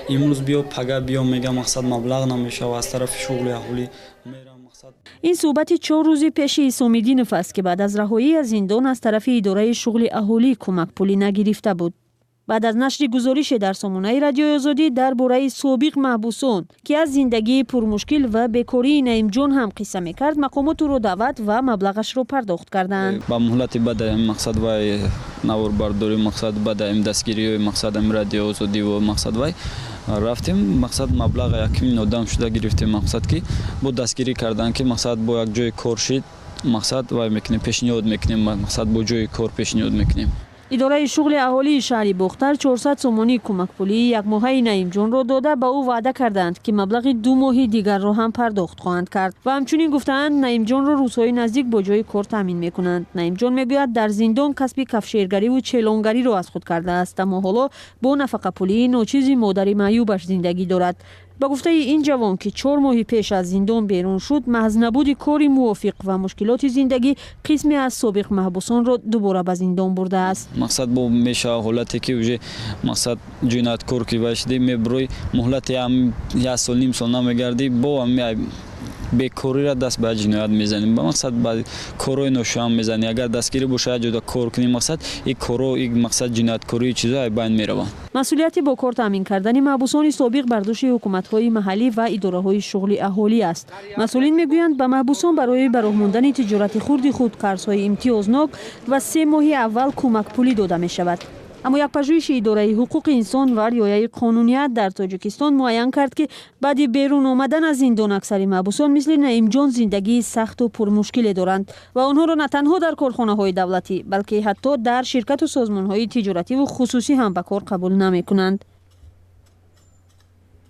Имрӯз биё, пага биё мега, мақсад, маблағ намешава. Аз тарафи шуғли аҳолӣ мерам, мақсад. Ин суҳбати 4 рӯзи пеши Исомиддинов аст, ки баъд аз раҳоӣ аз зиндон аз тарафи идораи шуғли аҳолӣ кӯмакпулӣ нагирифта буд. Баъд аз нашри гузорише дар сомонаи Радиои Озодӣ дар бораи собиқ маҳбусон, ки аз зиндагии пурмушкил ва бекории Наимҷон ҳам қисса мекард, мақомот ӯро даъват ва маблағашро пардохт карданд. Ба муҳлати баъд мақсад, вай наворбардорӣ, мақсад, баъд ам дастгириҳои, мақсад, ам Радиои Озодӣ ва, мақсад, вай рафтем, мақсад, маблаға якмин одам шуда гирифтем. Мақсад, ки бо дастгирӣ карданд, ки, мақсад, бо як ҷои кор шид, мақсад, вай мекунем, пешниҳод мекунем, мақсад, бо ҷои кор пешниҳод мекунем. Идораи шуғли аҳолии шаҳри Бохтар 400 сомонӣ кӯмакпулии якмоҳаи Наимҷонро дода, ба ӯ ваъда карданд, ки маблағи 2 моҳи дигарро ҳам пардохт хоҳанд кард ва ҳамчунин гуфтаанд, Наимҷонро рӯзҳои наздик бо ҷои кор таъмин мекунанд. Наимҷон мегӯяд, дар зиндон касби кафшергариву челонгариро аз худ кардааст, аммо ҳоло бо нафақапулии ночизи модари маъюбаш зиндагӣ дорад. Ба гуфтаи ин ҷавон, ки 4 моҳи пеш аз зиндон берун шуд, маҳз набуди кори мувофиқ ва мушкилоти зиндагӣ қисме аз собиқ маҳбусонро дубора ба зиндон бурдааст. Мақсад, бо мешава ҳолате, ки уже, мақсад, ҷинояткор ки вай шудӣ, мебурӯй, муҳлати як сол, ним сол намегардӣ, бо бекориро даст ба ҷиноят мезанӣ, ба мақсад, ба корҳои ношоям мезанӣ. Агар дастгирӣ боша, як ҷода кор кунӣ, мақсад, и корҳо, и, мақсад, ҷинояткории чизо ай байн мераванд. Масъулияти бо кор таъмин кардани маҳбусони собиқ бар дӯши ҳукуматҳои маҳаллӣ ва идораҳои шуғли аҳолӣ аст. Масъулин мегӯянд, ба маҳбусон барои ба роҳ мондани тиҷорати хурди худ қарзҳои имтиёзнок ва 3 моҳи аввал кӯмакпулӣ дода мешавад. Аммо як пажӯҳиши Идораи ҳуқуқи инсон ва риояи қонуният дар Тоҷикистон муайян кард, ки баъди берун омадан аз зиндон аксари маҳбусон мисли Наимҷон зиндагии сахту пурмушкиле доранд ва онҳоро на танҳо дар корхонаҳои давлатӣ, балки ҳатто дар ширкату созмонҳои тиҷоративу хусусӣ ҳам ба кор қабул намекунанд.